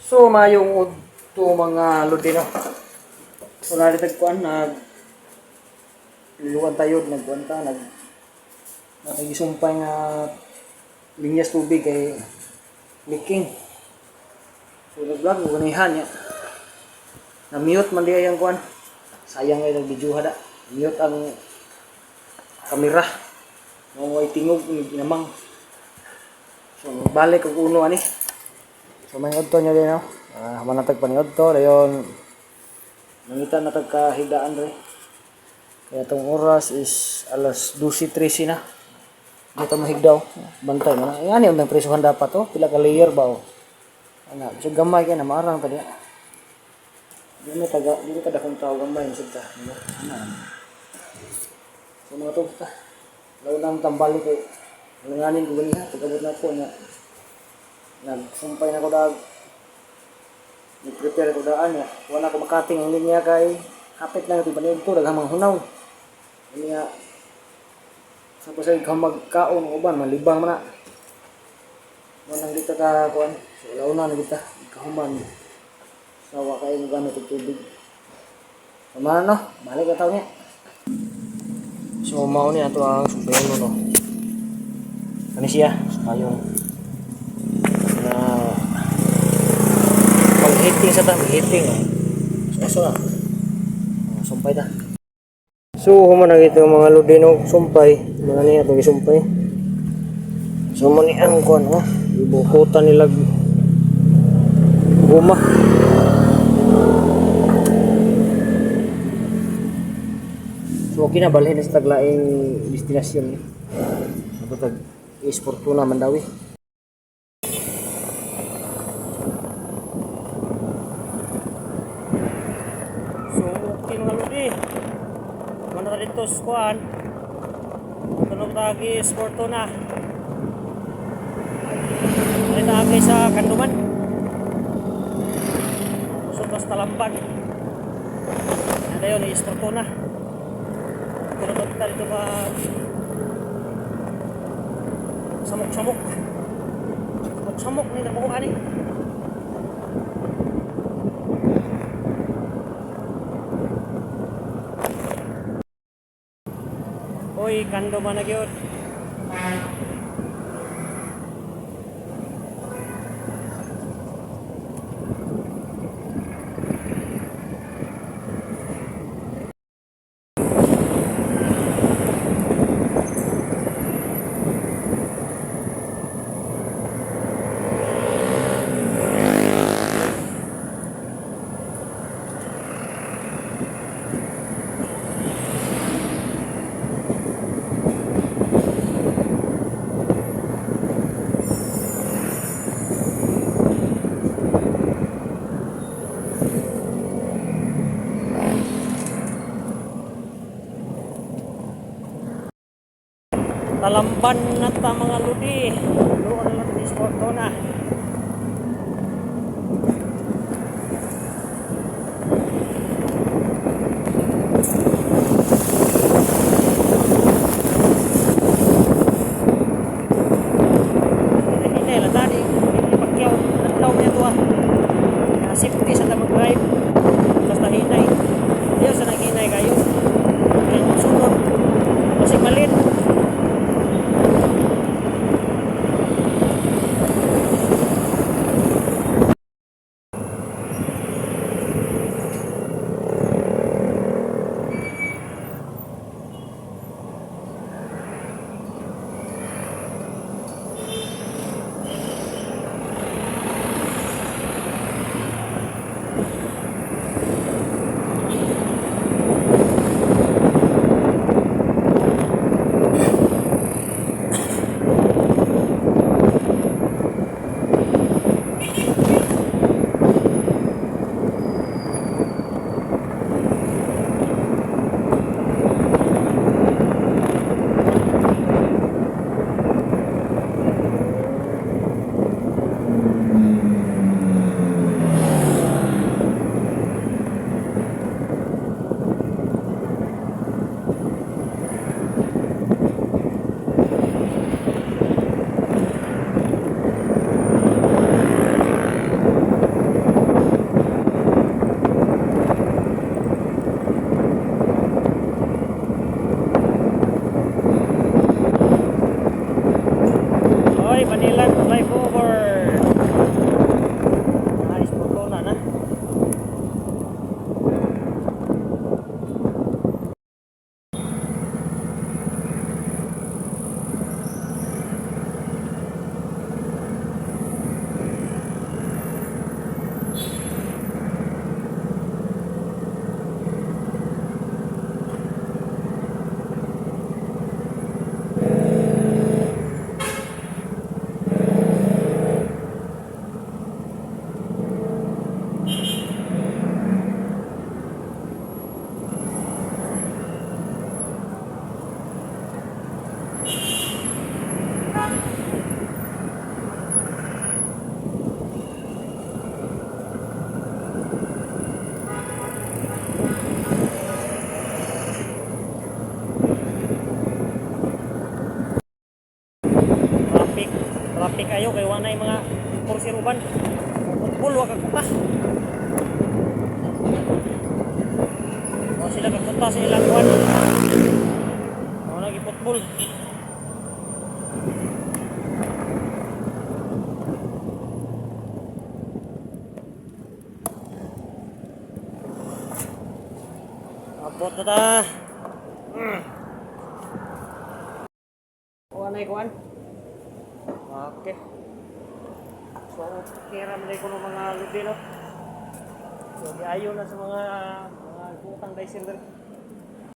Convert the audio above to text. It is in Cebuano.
So mayong udto, mga lodi, no. So naritag kuan nag liluan tayo, nagkuan ta, nagisumpay nga linyas tubig kay leaking. So nag-vlog ko ganihan niya. Na-mute man di ay ang kuan. Sayang ay nag-video da. Mute ang kamera. Mo ay tingog namang. So balik og uno ani. So may udto niya din, no. Ah, manatag pa ni udto dayon nangita na tag kahigdaan re. Kaya itong oras is alas 12:13 na. Hindi ta mahigdaw. Bantay mo na. Ay, ani undang presuhan dapat oh. Pila ka layer ba oh. Ana, bisag gamay kay na maarang ta diya. Di mo taga, di mo tada kung tao gamay bisag ta. Di ba? Ana. So mga to ta. Law lang tambali kay alanganin ko ganiha pag-abot na ko niya. Nagsumpay na ko dag. Nag-prepare ko daan niya. Wala ko makating ang linya kay hapit lang ito paniud to, daghang mga hunaw. Niya sa pasay ka magkaon og uban malibang man na. Manang dito ka kuan. So launa na kita kahuman. Sawa kayo mo gamit og tubig. So man no, balik ka taon niya. So mao ni ato ang sumpayon, no. Kani siya, sumpayon. Na pag heating sa ta, heating oh. So so na. Oh, sumpay ta. So human na ito mga lodi, no, sumpay, mga niya itong gisumpay. So mo ni ang kuan oh, ibukutan nila guma. So okay na, balhin na sa taglaing destinasyon. Ato tag East Fortuna, Mandawi. So okay mga lodi. Muna ta dito sa kuan. Tunog tag East Fortuna. Ay taagi sa Kanduman. Kusog sa Talamban. Ano yun, East Fortuna. Tunog ta dito pa samok-samok. Samok-samok ni nabuo ani. Oy, Kanduman na gyud. Talamban na ta, mga lodi. Luon na lang sa Fortuna. Hinay lang tani. Hindi pagkiyaw. Natlaw niya to ah. Safety sa tamang drive. Basta hinay. Diyo sa naghinay kayo. Kaya sunod. Kasi malit. Traffic ayo kay wa nay mga kursi uban. Football wa kakuta. Wa sila kakuta sa ilang kuan. Wa na football. Abot na ta. Kuan ay kuan. Okay. So, okay ra man ko ng mga lubi, no? So, giayo na sa mga butang dahil silver.